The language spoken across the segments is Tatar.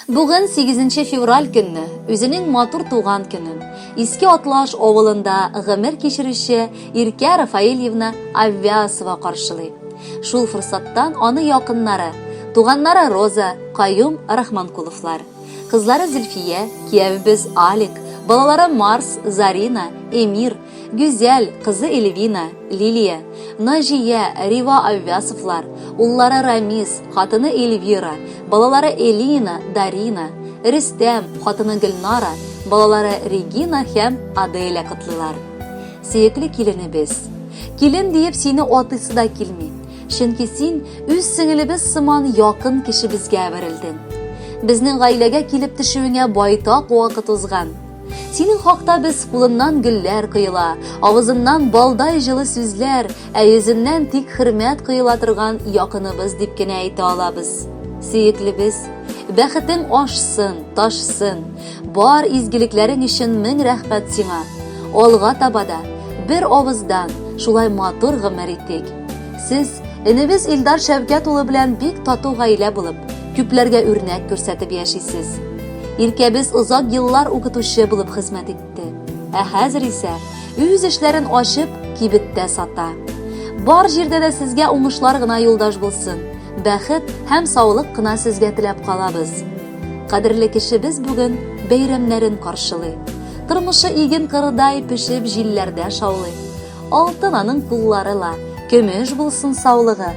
Бүген 8 февраль көнне үзенең матур туган көнен Иске Атлаш авылында гомер кичерүче Иркә Рафаэльевна Аввясова каршылый. Шул форсаттан аны якыннары, туганнары Роза, Каюм Рахманкуловлар, кызлары Зөлфия, киявебез Алик, балалары Марс, Зарина, Эмир, Гүзәл, кызы Эльвина, Лилия, Наҗия, Рива Аввясовлар, уллары Рамис, хатыны Эльвира, балалары Элина, Дарина, Рөстәм, хатыны Гөлнара, балалары Регина һәм Аделя котлыйлар. Сөекле киленебез. Килен диеп сине атыйсы да килми. Чөнки син үз сеңелебез сыман якын кешебезгә әверелдең. Безнең гаиләгә килеп төшүеңә байтак вакыт узган. Синең хакта без кулыннан гөлләр коела, авызыннан балдай җылы сүзләр, ә йөзеннән тик хөрмәт коела торган якыныбыз дип кенә әйтә алабыз. Сөеклебез, бәхетең ашсын, ташсын. Бар изгелекләрең өчен мең рәхмәт сиңа. Алга таба да бер авыздан шулай матур гомер итик. Сез, энебез Илдар Шәвкәт улы белән бик тату гаилә булып, күпләргә үрнәк күрсәтеп яшисез. Иркәбез озак еллар укытучы булып хезмәт итте. Ә хәзер исә үз эшләрен ачып, кибеттә сата. Бар җирдә дә сезгә уңышлар гына юлдаш булсын. Бәхет һәм саулык кына сезгә теләп калабыз. Кадерле кешебез бүген бәйрәмнәрен каршылый. Тормышы иген кырыдай пешеп җилләрдә шаулый. Алтын аның куллары ла, көмеш булсын саулыгы.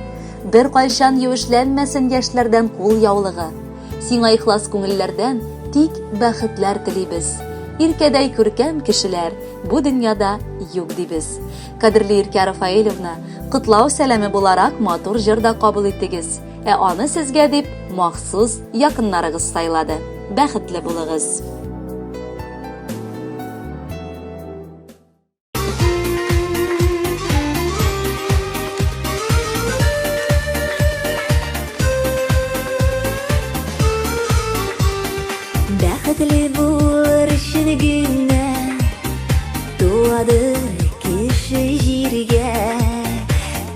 Беркайчан юешләнмәсен яшьләрдән кул яулыгы. Сиңа ихлас күңелләрдән тик бәхетләр телибез. Иркәдәй күркәм кешеләр бу дөньяда юк дибез. Кадерле Иркә Рафаэлевна, котлау сәламе буларак матур җыр да кабул итегез. Ә аны сезгә дип махсус якыннарыгыз сайлады. Бәхетле булыгыз! Бәхетле булыр өчен генә туадыр кеше җиргә.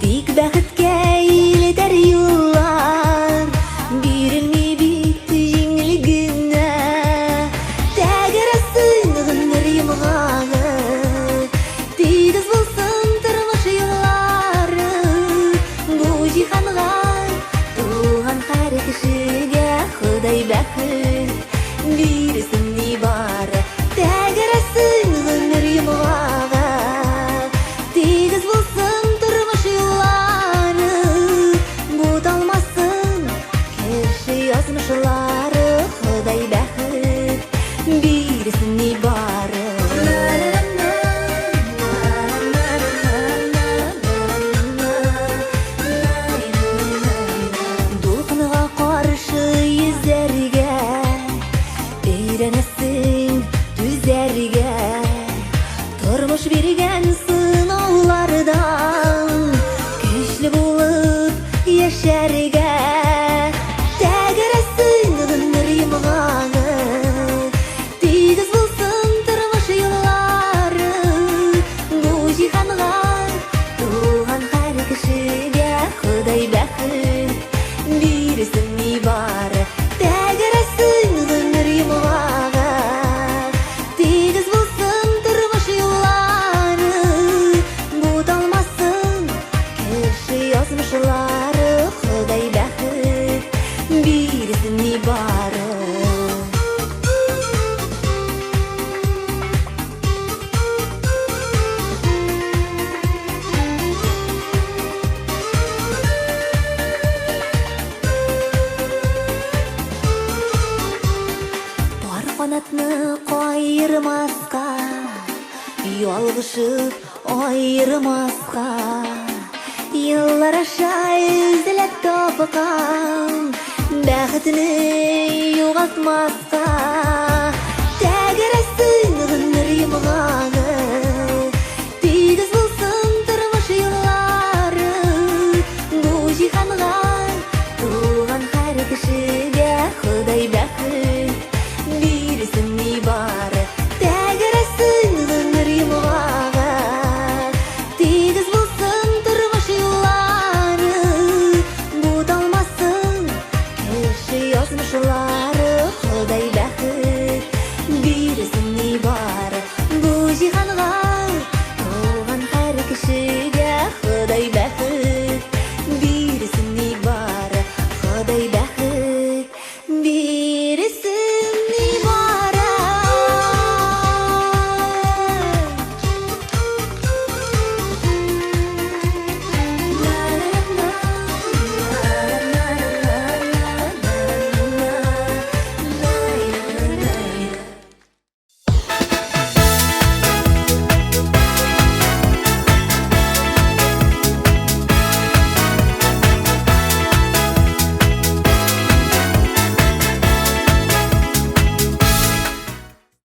Тик бәхеткә илтәр юллар бирелми бит җиңел генә. Тәгәрәсен гомер йомгагы, Тигез булсын тормыш юллары. Бу җиһанга туган һәр кешегә Ходай бәхет бирсен нибары. Тәгәрәсен гомер йомгагы, Тигез булсын тормыш юллары. Буталмасын кеше язмышлары, Ходай бәхет бирсен нибары. Дулкынга каршы йөзәргә өйрәнәсең, түзәргә. Тормыш биргән сынаулардан көчле булып яшәргә. Тәгәрәсен гомер йомгагы, тигез булсын тормыш юллары. Бу җиһанга туган һәр кешегә Ходай бәхет бирсен нибары. Тәгәрәсен гомер йомгагы, Тигез булсын тормыш юллары, Буталмасын кеше язмышлары, Ходай бәхет бирсен нибары. Пар канатны каермаска, ялгышып аермаска. Еллар аша эзләп тапкан бәхетне югалтмаска.